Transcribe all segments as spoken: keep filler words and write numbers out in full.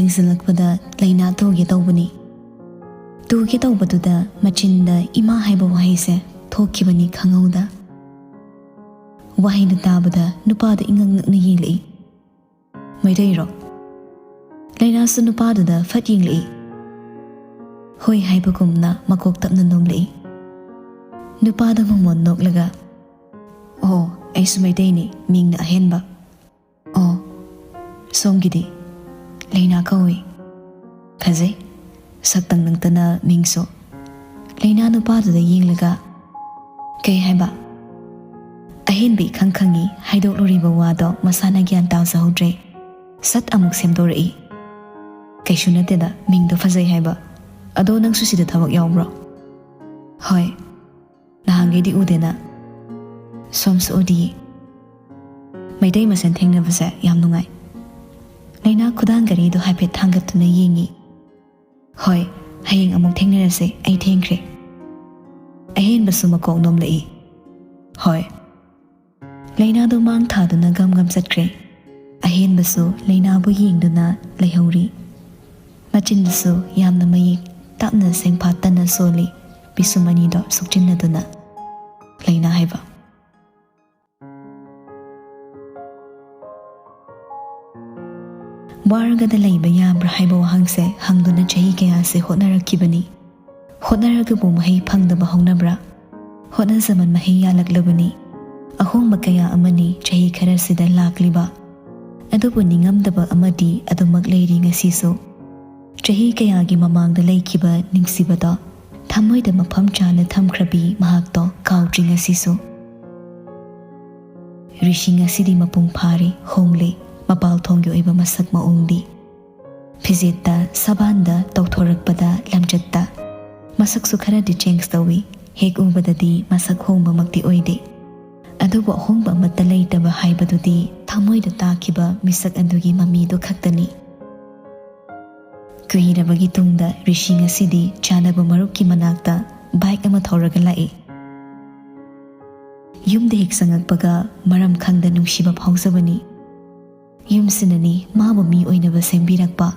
ꯌꯦꯡꯁꯤꯜꯂꯛꯄꯗ ꯂꯩꯅꯥ ꯇꯨꯒꯦ ꯇꯧꯕꯅꯤ꯫ ꯇꯨꯒꯦ ꯇꯧꯕꯗꯨꯗ ꯃꯆꯤꯟꯗ "ꯏꯃꯥ" ꯍꯥꯏꯕ ꯋꯥꯍꯩꯁꯦ ꯊꯣꯛꯈꯤꯕꯅꯤ ꯈꯪꯍꯧꯗ꯫ ꯋꯥꯍꯩꯗꯨ ꯇꯥꯕꯗ ꯅꯨꯄꯥꯗꯨ ꯏꯉꯛ ꯉꯛꯅ ꯌꯦꯡꯂꯛꯏ꯫ "ꯃꯩꯇꯩꯔꯣ?" ꯂꯩꯅꯥꯁꯨ ꯅꯨꯄꯥꯗꯨꯗ ꯐꯠ ꯌꯦꯡꯂꯛꯏ꯫ "ꯍꯣꯏ" ꯍꯥꯏꯕꯒꯨꯝꯅ ꯃꯀꯣꯛ ꯇꯞꯅ ꯅꯣꯝꯂꯛꯏ꯫ ꯅꯨꯄꯥꯗꯨ ꯃꯣꯃꯣꯟ ꯅꯣꯛꯂꯒ, "ꯑꯣ, ꯑꯩꯁꯨ ꯃꯩꯇꯩꯅꯤ, ꯃꯤꯡꯅ ꯑꯍꯦꯟꯕ꯫ ꯑꯣ, ꯁꯣꯝꯒꯤꯗꯤ?" "ꯂꯩꯅꯥ ꯀꯧꯏ꯫" "ꯐꯖꯩ, ꯁꯛꯇꯪ ꯅꯠꯇꯅ ꯃꯤꯡꯁꯨ꯫" ꯂꯩꯅꯥ ꯅꯨꯄꯥꯗꯨꯗ ꯌꯦꯡꯂꯒ, "ꯀꯩ ꯍꯥꯏꯕ?" ꯑꯍꯦꯟꯕ ꯏꯈꯪ ꯈꯪꯉꯤ ꯍꯥꯏꯗꯣꯛꯂꯨꯔꯤꯕ ꯋꯥꯗꯣ ꯃꯁꯥꯅ ꯒ꯭ꯌꯥꯟ ꯇꯥꯖꯍꯧꯗ꯭ꯔꯦ꯫ ꯁꯠ ꯑꯃꯨꯛ ꯁꯦꯝꯗꯣꯔꯛꯏ꯫ "ꯀꯩꯁꯨ ꯅꯠꯇꯦꯗ, ꯃꯤꯡꯗꯣ ꯐꯖꯩ ꯍꯥꯏꯕ꯫ ꯑꯗꯣ ꯅꯪꯁꯨ ꯁꯤꯗ ꯊꯕꯛ ꯌꯥꯎꯕ꯭ꯔꯣ?" "ꯍꯣꯏ, ꯅꯍꯥꯟꯈꯩꯗꯤ ꯎꯗꯦꯅ꯫" "ꯁꯣꯝꯁꯨ ꯎꯗꯤꯌꯦ꯫ ꯃꯩꯇꯩ ꯃꯁꯦꯟ ꯊꯦꯡꯅꯕꯁꯦ ꯌꯥꯝ ꯅꯨꯡꯉꯥꯏ꯫" ꯂꯩꯅꯥ ꯈꯨꯗꯥꯡ ꯘꯔꯤꯗꯨ ꯍꯥꯏꯐꯦꯠ ꯊꯥꯡꯒꯠꯇꯨꯅ ꯌꯦꯡꯉꯤ꯫ "ꯍꯣꯏ, ꯍꯌꯦꯡ ꯑꯃꯨꯛ ꯊꯦꯡꯅꯔꯁꯦ, ꯑꯩ ꯊꯦꯡꯈ꯭ꯔꯦ꯫" ꯑꯍꯦꯟꯕꯁꯨ ꯃꯀꯣꯛ ꯅꯣꯝꯂꯛꯏ꯫ "ꯍꯣꯏ꯫" ꯂꯩꯅꯥꯗꯨ ꯃꯥꯡ ꯊꯥꯗꯨꯅ ꯒꯝ ꯒꯝ ꯆꯠꯈ꯭ꯔꯦ꯫ ꯑꯍꯦꯟꯕꯁꯨ ꯂꯩꯅꯥꯕꯨ ꯌꯦꯡꯗꯨꯅ ꯂꯩꯍꯧꯔꯤ꯫ ꯃꯆꯤꯟꯗꯨꯁꯨ ꯌꯥꯝꯅ ꯃꯌꯦꯛ ꯇꯞꯅ ꯁꯦꯡꯐꯥꯠꯇꯅ ꯁꯣꯜꯂꯤ, ꯄꯤꯁꯨꯝ ꯑꯅꯤꯗꯣ ꯁꯨꯛꯆꯤꯟꯅꯗꯨꯅ꯫ "ꯂꯩꯅꯥ ꯍꯥꯏꯕ꯫" "ꯋꯥꯔꯒꯗ ꯂꯩꯕ ꯌꯥꯕ꯭ꯔꯥ?" ꯍꯥꯏꯕ ꯋꯥꯍꯪꯁꯦ ꯍꯪꯗꯨꯅ ꯆꯍꯤ ꯀꯌꯥꯁꯦ ꯍꯣꯠꯅꯔꯛꯈꯤꯕꯅꯤ꯫ ꯍꯣꯠꯅꯔꯒꯕꯨ ꯃꯍꯩ ꯐꯪꯗꯕ ꯍꯧꯅꯕ꯭ꯔꯥ? ꯍꯣꯠꯅꯖꯃꯟ ꯃꯍꯩ ꯌꯥꯜꯂꯛꯂꯕꯅꯤ꯫ ꯑꯍꯣꯡꯕ ꯀꯌꯥ ꯑꯃꯅꯤ ꯆꯍꯤ ꯈꯔꯁꯤꯗ ꯂꯥꯛꯂꯤꯕ꯫ ꯑꯗꯨꯕꯨ ꯅꯤꯡꯉꯝꯗꯕ ꯑꯃꯗꯤ ꯑꯗꯨꯃꯛ ꯂꯩꯔꯤ ꯉꯁꯤꯁꯨ꯫ ꯆꯍꯤ ꯀꯌꯥꯒꯤ ꯃꯃꯥꯡꯗ ꯂꯩꯈꯤꯕ ꯅꯨꯡꯁꯤꯕꯗꯣ ꯊꯃꯣꯏꯗ ꯃꯐꯝ ꯆꯥꯅ ꯊꯝꯈ꯭ꯔꯕꯤ ꯃꯍꯥꯛꯇꯣ ꯀꯥꯎꯗ꯭ꯔꯤ ꯉꯁꯤꯁꯨ꯫ ꯔꯤꯁꯤ ꯉꯁꯤꯗꯤ ꯃꯄꯨꯡ ꯐꯥꯔꯦ, ꯍꯣꯡꯂꯦ, ꯃꯄꯥꯜ ꯊꯣꯡꯒꯤ ꯑꯣꯏꯕ ꯃꯁꯛ ꯃꯑꯣꯡꯗꯤ꯫ ꯐꯤꯖꯦꯠꯇ, ꯁꯕꯥꯟꯗ, ꯇꯧꯊꯣꯔꯛꯄꯗ, ꯂꯝꯆꯠꯇ꯫ ꯃꯁꯛꯁꯨ ꯈꯔꯗꯤ ꯆꯦꯟꯖ ꯇꯧꯏ꯫ ꯍꯦꯛ ꯎꯕꯗꯗꯤ ꯃꯁꯛ ꯍꯣꯡꯕꯃꯛꯇꯤ ꯑꯣꯏꯗꯦ꯫ ꯑꯗꯨꯕꯨ ꯑꯍꯣꯡꯕ ꯑꯃꯠꯇ ꯂꯩꯇꯕ ꯍꯥꯏꯕꯗꯨꯗꯤ ꯊꯃꯣꯏꯗ ꯇꯥꯈꯤꯕ ꯃꯤꯁꯛ ꯑꯗꯨꯒꯤ ꯃꯃꯤꯗꯨ ꯈꯛꯇꯅꯤ꯫ ꯀꯨꯏꯔꯕꯒꯤ ꯇꯨꯡꯗ ꯔꯤꯁꯤ ꯉꯁꯤꯗꯤ ꯆꯥꯟꯅꯕ ꯃꯔꯨꯞꯀꯤ ꯃꯅꯥꯛꯇ ꯕꯥꯏꯛ ꯑꯃ ꯊꯧꯔꯒ ꯂꯥꯛꯏ꯫ ꯌꯨꯝꯗ ꯍꯦꯛ ꯆꯪꯉꯛꯄꯒ ꯃꯔꯝ ꯈꯪꯗ ꯅꯨꯡꯁꯤꯕ ꯐꯥꯎꯖꯕꯅꯤ꯫ ꯌꯨꯝꯁꯤꯅꯅꯤ ꯃꯥꯕꯨ ꯃꯤ ꯑꯣꯏꯅꯕ ꯁꯦꯝꯕꯤꯔꯛꯄ꯫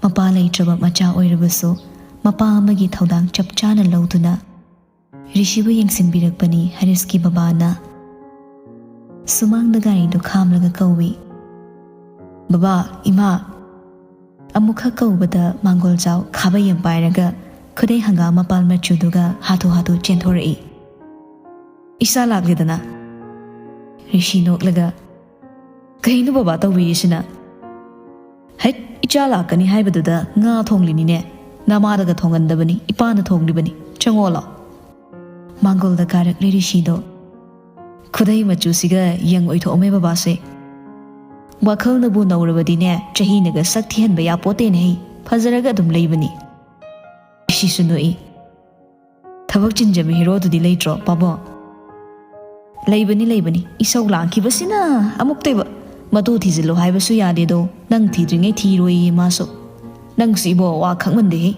ꯃꯄꯥ ꯂꯩꯇ꯭ꯔꯕ ꯃꯆꯥ ꯑꯣꯏꯔꯕꯁꯨ, ꯃꯄꯥ ꯑꯃꯒꯤ ꯊꯧꯗꯥꯡ ꯆꯞ ꯆꯥꯅ ꯂꯧꯗꯨꯅ ꯔꯤꯁꯤꯕꯨ ꯌꯦꯡꯁꯤꯟꯕꯤꯔꯛꯄꯅꯤ ꯍꯔꯤꯁꯀꯤ ꯕꯕꯥꯅ꯫ ꯁꯨꯃꯥꯡꯗ ꯒꯥꯔꯤꯗꯨ ꯈꯥꯝꯂꯒ ꯀꯧꯏ, "ꯕꯕꯥ, ꯏꯃꯥ!" ꯑꯃꯨꯛꯈꯛ ꯀꯧꯕꯗ ꯃꯥꯡꯒꯣꯜꯖꯥꯎ ꯈꯥꯕꯩ ꯑꯃ ꯄꯥꯏꯔꯒ ꯈꯨꯗꯩ ꯍꯪꯒꯥꯝ ꯃꯄꯥꯜ ꯃꯆꯨꯗꯨꯒ ꯍꯥꯊꯨ ꯍꯥꯊꯨ ꯆꯦꯟꯊꯣꯔꯛꯏ꯫ "ꯏꯆꯥ ꯂꯥꯛꯂꯦꯗꯅ!" ꯔꯤꯁꯤ ꯅꯣꯛꯂꯒ, "ꯀꯩꯅꯣ ꯕꯕꯥ ꯇꯧꯕꯤꯔꯤꯁꯤꯅ?" "ꯍꯩꯠ, ꯏꯆꯥ ꯂꯥꯛꯀꯅꯤ ꯍꯥꯏꯕꯗꯨꯗ ꯉꯥ ꯊꯣꯡꯂꯤꯅꯤꯅꯦ꯫ ꯅꯃꯥꯗꯒ ꯊꯣꯡꯍꯟꯗꯕꯅꯤ, ꯏꯄꯥꯅ ꯊꯣꯡꯂꯤꯕꯅꯤ꯫ ꯆꯪꯉꯣꯂꯣ꯫" ꯃꯥꯡꯒꯣꯜꯗ ꯀꯥꯔꯛꯂꯦ ꯔꯤꯁꯤꯗꯣ꯫ "ꯈꯨꯗꯩ ꯃꯆꯨꯁꯤꯒ ꯌꯪ ꯑꯣꯏꯊꯣꯛꯑꯝꯃꯦ ꯕꯕꯥꯁꯦ꯫ ꯋꯥꯈꯜꯅꯕꯨ ꯅꯧꯔꯕꯗꯤꯅꯦ, ꯆꯍꯤꯅꯒ ꯁꯛ ꯊꯤꯍꯟꯕ ꯌꯥꯄꯣꯠꯇꯦꯅꯦꯍꯦ꯫ ꯐꯖꯔꯒ ꯑꯗꯨꯝ ꯂꯩꯕꯅꯤ꯫" ꯔꯤꯁꯤꯁꯨ ꯅꯣꯛꯏ꯫ "ꯊꯕꯛ ꯆꯤꯟꯖꯕ ꯍꯦꯔꯣꯗꯨꯗꯤ ꯂꯩꯇ꯭ꯔꯣ, ꯄꯥꯕꯨꯡ?" "ꯂꯩꯕꯅꯤ, ꯂꯩꯕꯅꯤ꯫ ꯏꯁꯧ ꯂꯥꯡꯈꯤꯕꯁꯤꯅ ꯑꯃꯨꯛꯇꯣꯏꯕ꯫ ꯃꯇꯨ ꯊꯤꯖꯤꯜꯂꯨ ꯍꯥꯏꯕꯁꯨ ꯌꯥꯗꯦꯗꯣ, ꯅꯪ ꯊꯤꯗ꯭ꯔꯤꯉꯩ ꯊꯤꯔꯣꯏꯌꯦ ꯃꯥꯁꯨ꯫ ꯅꯪꯁꯨ ꯏꯕꯣ, ꯋꯥ ꯈꯪꯃꯟꯗꯦꯍꯦ꯫"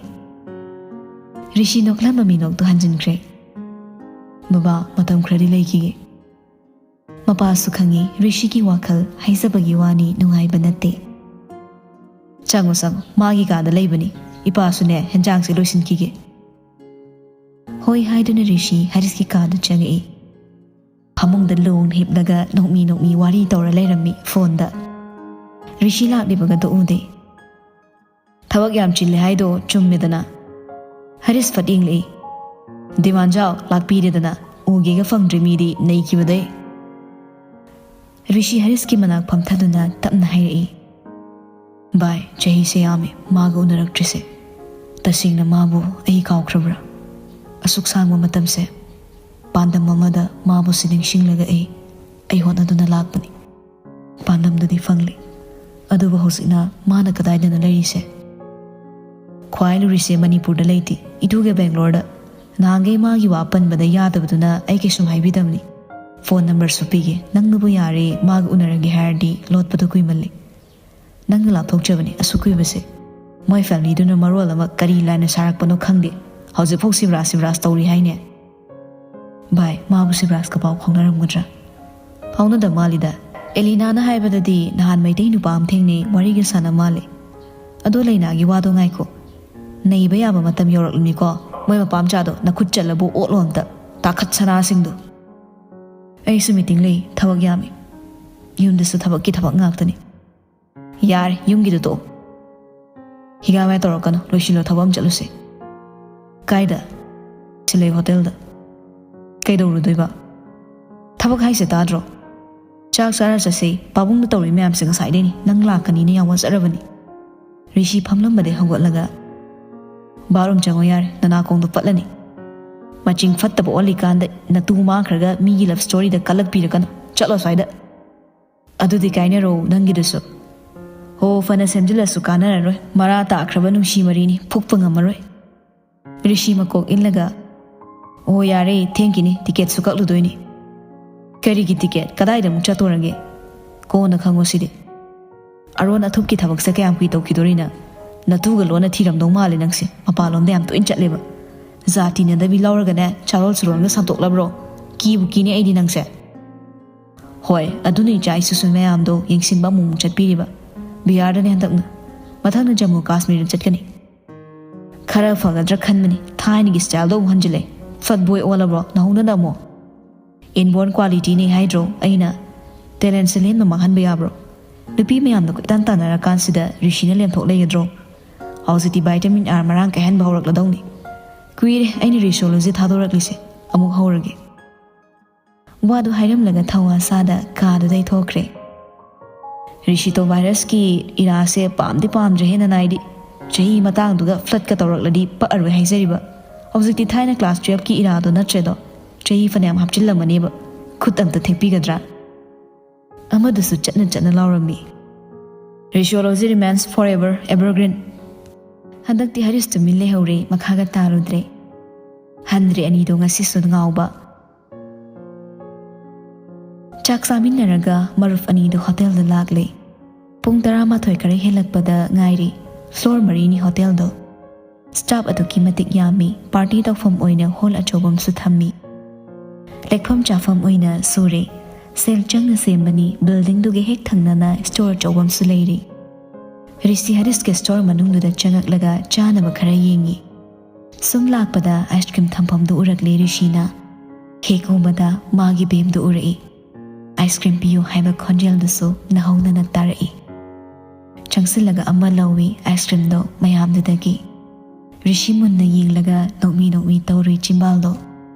ꯔꯤꯁꯤ ꯅꯣꯛꯂꯝꯕ ꯃꯤꯅꯣꯛꯇꯨ ꯍꯟꯖꯤꯟꯈ꯭ꯔꯦ꯫ "ꯕꯕꯥ, ꯃꯇꯝ ꯈꯔꯗꯤ ꯂꯩꯈꯤꯒꯦ꯫" ꯃꯄꯥꯁꯨ ꯈꯪꯉꯤ ꯔꯤꯁꯤꯒꯤ ꯋꯥꯈꯜ, ꯍꯥꯏꯖꯕꯒꯤ ꯋꯥꯅꯤ, ꯅꯨꯡꯉꯥꯏꯕ ꯅꯠꯇꯦ꯫ "ꯆꯪꯉꯣ, ꯆꯪꯉꯣ, ꯃꯥꯒꯤ ꯀꯥꯗ ꯂꯩꯕꯅꯤ꯫ ꯏꯄꯥꯁꯨꯅꯦ, ꯍꯦꯟꯖꯥꯡꯁꯦ ꯂꯣꯏꯁꯤꯟꯈꯤꯒꯦ꯫" ꯍꯣꯏ ꯍꯥꯏꯗꯨꯅ ꯔꯤꯁꯤ ꯍꯔꯤꯁꯀꯤ ꯀꯥꯗ ꯆꯪꯉꯛꯏ꯫ ꯐꯃꯨꯡꯗ ꯂꯣꯡꯅ ꯍꯤꯞꯂꯒ ꯅꯣꯛꯃꯤ ꯅꯣꯛꯃꯤ ꯋꯥꯔꯤ ꯇꯧꯔ ꯂꯩꯔꯝꯃꯤ ꯐꯣꯟꯗ꯫ ꯔꯤꯁꯤ ꯂꯥꯛꯂꯤꯕꯒꯗꯣ ꯎꯗꯦ꯫ "ꯊꯕꯛ ꯌꯥꯝ ꯆꯤꯜꯂꯦ ꯍꯥꯏꯗꯣ ꯆꯨꯝꯃꯦꯗꯅ꯫" ꯍꯔꯤꯁ ꯐꯠ ꯌꯦꯡꯂꯛꯏ꯫ "ꯗꯤꯃꯥꯟꯖꯥꯎ ꯂꯥꯛꯄꯤꯔꯦꯗꯅ, ꯎꯒꯦꯒ ꯐꯪꯗ꯭ꯔꯤ ꯃꯤꯗꯤ ꯅꯩꯈꯤꯕꯗꯩ꯫" ꯔꯤꯁꯤ ꯍꯔꯤꯁꯀꯤ ꯃꯅꯥꯛ ꯐꯝꯊꯗꯨꯅ ꯇꯞꯅ ꯍꯥꯏꯔꯛꯏ, "ꯚꯥꯏ, ꯆꯍꯤꯁꯦ ꯌꯥꯝꯃꯦ ꯃꯥꯒ ꯎꯅꯔꯛꯇ꯭ꯔꯤꯁꯦ꯫ ꯇꯁꯦꯡꯅ ꯃꯥꯕꯨ ꯑꯩ ꯀꯥꯎꯈ꯭ꯔꯕ꯭ꯔꯥ? ꯑꯁꯨꯛ ꯁꯥꯡꯕ ꯃꯇꯝꯁꯦ ꯄꯥꯟꯗꯝ ꯑꯃꯗ ꯃꯥꯕꯨꯁꯨ ꯅꯤꯡꯁꯤꯡꯂꯒ ꯑꯩ, ꯑꯩ ꯍꯣꯠꯅꯗꯨꯅ ꯂꯥꯛꯄꯅꯤ꯫ ꯄꯥꯟꯗꯝꯗꯨꯗꯤ ꯐꯪꯂꯦ꯫ ꯑꯗꯨꯕꯨ ꯍꯧꯖꯤꯛꯅ ꯃꯥꯅ ꯀꯗꯥꯏꯗꯅꯣ ꯂꯩꯔꯤꯁꯦ? ꯈ꯭ꯋꯥꯏ ꯂꯨꯔꯤꯁꯦ ꯃꯅꯤꯄꯨꯔꯗ ꯂꯩꯇꯦ, ꯏꯇꯨꯒ ꯕꯦꯡꯒ꯭ꯂꯣꯔꯗ꯫ ꯅꯍꯥꯟꯈꯩ ꯃꯥꯒꯤ ꯋꯥ ꯄꯟꯕꯗ ꯌꯥꯗꯕꯗꯨꯅ ꯑꯩ ꯀꯩꯁꯨꯝ ꯍꯥꯏꯕꯤꯗꯕꯅꯤ꯫ ꯐꯣꯟ ꯅꯝꯕꯔꯁꯨ ꯄꯤꯒꯦ, ꯅꯪꯅꯕꯨ ꯌꯥꯔꯦ ꯃꯥꯒ ꯎꯅꯔꯒꯦ ꯍꯥꯏꯔꯗꯤ꯫ ꯂꯣꯠꯄꯗꯣ ꯀꯨꯏꯃꯜꯂꯦ꯫ ꯅꯪꯅ ꯂꯥꯞꯊꯣꯛꯆꯕꯅꯤ ꯑꯁꯨꯛ ꯀꯨꯏꯕꯁꯦ꯫ ꯃꯣꯏ ꯐꯦꯃꯤꯂꯤꯗꯨꯅ ꯃꯔꯣꯜ ꯑꯃ ꯀꯔꯤ ꯂꯥꯟꯅ ꯁꯥꯔꯛꯄꯅꯣ ꯈꯪꯗꯦ꯫ ꯍꯧꯖꯤꯛꯐꯥꯎ ꯁꯤꯕ꯭ꯔꯥꯖ ꯁꯤꯕ꯭ꯔꯥꯖ ꯇꯧꯔꯤ ꯍꯥꯏꯅꯦ꯫ ꯚꯥꯏ, ꯃꯥꯕꯨ ꯁꯤꯕ꯭ꯔꯥꯖꯀ ꯄꯥꯎ ꯐꯥꯎꯅꯔꯝꯒꯗ꯭ꯔꯥ? ꯐꯥꯎꯅꯗ ꯃꯥꯜꯂꯤꯗ꯫ ꯑꯦꯂꯤꯅꯥꯅ ꯍꯥꯏꯕꯗꯗꯤ ꯅꯍꯥꯟ ꯃꯩꯇꯩ ꯅꯨꯄꯥ ꯑꯃ ꯊꯦꯡꯅꯩ, ꯋꯥꯔꯤꯒ ꯁꯥꯟꯅ ꯃꯥꯜꯂꯦ꯫ ꯑꯗꯣ ꯂꯩꯅꯥꯒꯤ ꯋꯥꯗꯣ ꯉꯥꯏꯈꯣ, ꯅꯩꯕ ꯌꯥꯕ ꯃꯇꯝ ꯌꯧꯔꯛꯂꯅꯤꯀꯣ꯫ ꯃꯣꯏ ꯃꯄꯥꯝꯆꯥꯗꯣ ꯅꯈꯨꯠ ꯆꯠꯂꯕꯨ ꯑꯣꯠꯂꯣ ꯑꯝꯇ, ꯇꯥꯈꯠ ꯁꯅꯥꯁꯤꯡꯗꯣ꯫ ꯑꯩꯁꯨ ꯃꯤꯇꯤꯡ ꯂꯩ, ꯊꯕꯛ ꯌꯥꯝꯃꯤ꯫ ꯌꯨꯝꯗꯁꯨ ꯊꯕꯛꯀꯤ ꯊꯕꯛ ꯉꯥꯛꯇꯅꯤ꯫ ꯌꯥꯔꯦ, ꯌꯨꯝꯒꯤꯗꯨ ꯇꯣꯛꯑꯣ꯫ ꯍꯤꯒꯥ ꯃꯌꯥ ꯇꯧꯔꯛꯀꯅꯨ, ꯂꯣꯏꯁꯤꯜꯂꯣ, ꯊꯕꯛ ꯑꯃ ꯆꯠꯂꯨꯁꯦ꯫ ꯀꯥꯏꯗ? ꯁꯤꯂꯩ ꯍꯣꯇꯦꯜꯗ꯫ ꯀꯩꯗꯧꯔꯨꯗꯣꯏꯕ? ꯊꯕꯛ ꯍꯥꯏꯁꯦ ꯇꯥꯗ꯭ꯔꯣ? ꯆꯥꯛ ꯆꯥꯔ ꯆꯠꯁꯦ꯫ ꯄꯥꯕꯨꯡꯗ ꯇꯧꯔꯤ ꯃꯌꯥꯝꯁꯦ ꯉꯁꯥꯏꯗꯩꯅꯤ꯫ ꯅꯪ ꯂꯥꯛꯀꯅꯤꯅ ꯌꯥꯝ ꯋꯥꯖꯔꯕꯅꯤ꯫ ꯔꯤꯁꯤ ꯐꯝꯂꯝꯕꯗꯩ ꯍꯧꯒꯠꯂꯒ, "ꯕꯥꯠꯔꯨꯝ ꯆꯪꯉꯣ ꯌꯥꯔꯦ, ꯅꯅꯥꯀꯣꯡꯗꯣ ꯄꯠꯂꯅꯤ꯫ ꯃꯆꯤꯡ ꯐꯠꯇꯕ ꯑꯣꯜꯂꯤꯀꯥꯟꯗ ꯅꯇꯨ ꯃꯥꯡꯈ꯭ꯔꯒ ꯃꯤꯒꯤ ꯂꯚ ꯁ꯭ꯇꯣꯔꯤꯗ ꯀꯜꯂꯛꯄꯤꯔꯛꯀꯅꯨ꯫ ꯆꯠꯂꯣ ꯁ꯭ꯋꯥꯏꯗ꯫ ꯑꯗꯨꯗꯤ ꯀꯥꯏꯅꯔꯣ ꯅꯪꯒꯤꯗꯨꯁꯨ꯫ ꯍꯣ, ꯐꯅ ꯁꯦꯝꯖꯤꯜꯂꯁꯨ ꯀꯥꯟꯅꯔꯔꯣꯏ꯫ ꯃꯔꯥ ꯇꯥꯈ꯭ꯔꯕ ꯅꯨꯡꯁꯤ ꯃꯔꯤꯅꯤ, ꯐꯨꯛꯄ ꯉꯝꯃꯔꯣꯏ꯫" ꯔꯤꯁꯤ ꯃꯀꯣꯛ ꯏꯜꯂꯒ, "ꯑꯣ ꯌꯥꯔꯦ, ꯊꯦꯡꯈꯤꯅꯤ, ꯇꯤꯀꯦꯠꯁꯨ ꯀꯛꯂꯨꯗꯣꯏꯅꯤ꯫" "ꯀꯔꯤꯒꯤ ꯇꯤꯀꯦꯠ? ꯀꯗꯥꯏꯗ ꯑꯃꯨꯛ ꯆꯠꯇꯣꯔꯒꯦ?" "ꯀꯣꯟꯅ ꯈꯪꯉꯣ ꯁꯤꯗꯤ꯫ ꯑꯔꯣꯟ ꯑꯊꯨꯞꯀꯤ ꯊꯕꯛꯁꯦ ꯀꯌꯥꯝ ꯀꯨꯏ ꯇꯧꯈꯤꯗꯣꯔꯤꯅ? ꯅꯇꯨꯒ ꯂꯣꯟꯅ ꯊꯤꯔꯝꯗꯧ ꯃꯥꯜꯂꯦ ꯅꯪꯁꯦ꯫ ꯃꯄꯥꯟꯂꯣꯝꯗ ꯌꯥꯝ ꯇꯣꯏꯅ ꯆꯠꯂꯦꯕ꯫ ꯖꯥꯇꯤꯅꯗꯕꯤ ꯂꯧꯔꯒꯅꯦ, ꯆꯥꯔꯣꯜ ꯁꯨꯔꯣꯜꯒ ꯁꯟꯗꯣꯛꯂꯕ꯭ꯔꯣ? ꯀꯤꯕꯨ ꯀꯤꯅꯦ ꯑꯩꯗꯤ ꯅꯪꯁꯦ꯫ ꯍꯣꯏ, ꯑꯗꯨꯅ ꯏꯆꯥ ꯏꯁꯨꯁꯨ ꯃꯌꯥꯝꯗꯣ ꯌꯦꯡꯁꯤꯟꯕ ꯑꯃꯨꯛ ꯑꯃꯨꯛ ꯆꯠꯄꯤꯔꯤꯕ꯫ ꯕꯤꯍꯥꯔꯗꯅꯦ ꯍꯟꯗꯛꯅ꯫ ꯃꯊꯪꯅ ꯖꯝꯃꯨ ꯀꯥꯁꯃꯤꯔꯗ ꯆꯠꯀꯅꯤ꯫ ꯈꯔ ꯐꯒꯗ꯭ꯔꯥ ꯈꯟꯕꯅꯤ, ꯊꯥꯏꯅꯒꯤ ꯁ꯭ꯇꯥꯏꯜꯗꯣ ꯑꯃꯨꯛ ꯍꯟꯖꯤꯜꯂꯦ꯫ ꯐꯠ ꯕꯣꯏ ꯑꯣꯜꯂꯕ꯭ꯔꯣ ꯅꯍꯧꯅꯅ ꯑꯃꯨꯛ? ꯏꯟꯕꯣꯔꯟ ꯀ꯭ꯋꯥꯂꯤꯇꯤꯅꯦ ꯍꯥꯏꯗ꯭ꯔꯣ ꯑꯩꯅ? ꯇꯦꯂꯦꯟꯁꯦ ꯂꯦꯝꯅ ꯃꯥꯡꯍꯟꯕ ꯌꯥꯕ꯭ꯔꯣ? ꯅꯨꯄꯤ ꯃꯌꯥꯝꯅ ꯀꯣꯏꯇꯥꯟ ꯇꯥꯟꯅꯔꯀꯥꯟꯁꯤꯗ ꯔꯤꯁꯤꯅ ꯂꯦꯝꯊꯣꯛ ꯂꯩꯒꯗ꯭ꯔꯣ? ꯍꯧꯖꯤꯛꯇꯤ ꯚꯥꯏꯇꯥꯃꯤꯟ ꯑꯥꯔ ꯃꯔꯥꯡ ꯀꯥꯏꯍꯟꯕ ꯍꯧꯔꯛꯂꯗꯧꯅꯤ꯫ ꯀꯨꯏꯔꯦ ꯑꯩꯅ ꯔꯤꯁꯣꯂꯣꯖꯤ ꯊꯥꯗꯣꯔꯛꯂꯤꯁꯦ꯫ ꯑꯃꯨꯛ ꯍꯧꯔꯒꯦ꯫ ꯋꯥꯗꯨ ꯍꯥꯏꯔꯝꯂꯒ ꯊꯧꯋꯥ ꯁꯥꯗ ꯀꯥꯗꯨꯗꯩ ꯊꯣꯛꯈ꯭ꯔꯦ꯫ ꯔꯤꯁꯤꯇꯣ ꯚꯥꯏꯔꯁꯀꯤ ꯏꯔꯥꯁꯦ ꯄꯥꯝꯗꯤ ꯄꯥꯝꯗ꯭ꯔꯦꯍꯦ ꯅꯅꯥꯏꯗꯤ꯫ ꯆꯍꯤ ꯃꯇꯥꯡꯗꯨꯒ ꯐ꯭ꯂꯠꯀ ꯇꯧꯔꯛꯂꯗꯤ ꯄꯛꯑꯔꯣꯏ ꯍꯥꯏꯖꯔꯤꯕ꯫ ꯍꯧꯖꯤꯛꯇꯤ ꯊꯥꯏꯅ ꯀ꯭ꯂꯥꯁ ꯇꯨꯌꯦꯜꯐꯀꯤ ꯏꯔꯥꯗꯣ ꯅꯠꯇ꯭ꯔꯦꯗꯣ꯫ ꯆꯍꯤ ꯐꯅꯌꯥꯝ ꯍꯥꯞꯆꯤꯜꯂꯝꯃꯅꯦꯕ꯫ ꯈꯨꯠ ꯑꯝꯇ ꯊꯦꯛꯄꯤꯒꯗ꯭ꯔꯥ? ꯑꯃꯗꯨꯁꯨ ꯆꯠꯅ ꯆꯠꯅ ꯂꯥꯎꯔꯝꯃꯤ꯫ Rishology remains forever evergreen꯫ ꯍꯟꯗꯛꯇꯤ ꯍꯔꯤꯁ ꯇꯨꯃꯤꯟ ꯂꯩꯍꯧꯔꯦ, ꯃꯈꯥꯒ ꯇꯥꯔꯨꯗ꯭ꯔꯦ꯫ ꯍꯟꯗ꯭ꯔꯦ ꯑꯅꯤꯗꯣ ꯉꯁꯤꯁꯨ ꯉꯥꯎꯕ꯫ ꯆꯥꯛ ꯆꯥꯃꯤꯟꯅꯔꯒ ꯃꯔꯨꯞ ꯑꯅꯤꯗꯨ ꯍꯣꯇꯦꯜꯗ ꯂꯥꯛꯂꯦ꯫ ꯄꯨꯡ ꯇꯔꯥꯃꯥꯊꯣꯏ ꯈꯔ ꯍꯦꯜꯂꯛꯄꯗ ꯉꯥꯏꯔꯤ꯫ ꯐ꯭ꯂꯣꯔ ꯃꯔꯤꯅꯤ ꯍꯣꯇꯦꯜꯗꯣ꯫ ꯁ꯭ꯇꯥꯐ ꯑꯗꯨꯛꯀꯤ ꯃꯇꯤꯛ ꯌꯥꯝꯃꯤ꯫ ꯄꯥꯔꯇꯤ ꯇꯧꯐꯝ ꯑꯣꯏꯅ ꯍꯣꯜ ꯑꯆꯧꯕ ꯑꯃꯁꯨ ꯊꯝꯃꯤ꯫ ꯂꯦꯛꯐꯝ ꯆꯥꯐꯝ ꯑꯣꯏꯅ ꯁꯨꯔꯦ꯫ ꯁꯦꯜ ꯆꯪꯅ ꯁꯦꯝꯕꯅꯤ꯫ ꯕꯤꯜꯗꯤꯡꯗꯨꯒꯤ ꯍꯦꯛ ꯊꯪꯅꯅ ꯁ꯭ꯇꯣꯔ ꯑꯆꯧꯕ ꯑꯃꯁꯨ ꯂꯩꯔꯤ꯫ ꯔꯤꯁꯤ ꯍꯔꯤꯁꯀꯤ ꯁ꯭ꯇꯣꯔ ꯃꯅꯨꯡꯗꯨꯗ ꯆꯪꯉꯛꯂꯒ ꯆꯥꯅꯕ ꯈꯔ ꯌꯦꯡꯉꯤ꯫ ꯁꯨꯝ ꯂꯥꯛꯄꯗ ꯑꯥꯏꯁ ꯀ꯭ꯔꯤꯝ ꯊꯝꯐꯝꯗꯨ ꯎꯔꯛꯂꯦ ꯔꯤꯁꯤꯅ꯫ ꯍꯦꯛ ꯎꯕꯗ ꯃꯥꯒꯤ ꯕꯦꯝꯗꯨ ꯎꯔꯛꯏ꯫ "ꯑꯥꯏꯁ ꯀ꯭ꯔꯤꯝ ꯄꯤꯌꯨ" ꯍꯥꯏꯕ ꯈꯣꯟꯖꯦꯜꯗꯨꯁꯨ ꯅꯍꯧꯅꯅ ꯇꯥꯔꯛꯏ꯫ ꯆꯪꯁꯤꯜꯂꯒ ꯑꯃ ꯂꯧꯏ ꯑꯥꯏꯁ ꯀ꯭ꯔꯤꯝꯗꯣ ꯃꯌꯥꯝꯗꯨꯗꯒꯤ꯫ ꯔꯤꯁꯤ ꯃꯨꯟꯅ ꯌꯦꯡꯂꯒ ꯅꯣꯛꯃꯤ ꯅꯣꯛꯃꯤ ꯇꯧꯔꯨꯏ ꯆꯤꯝꯕꯥꯜꯗꯣ꯫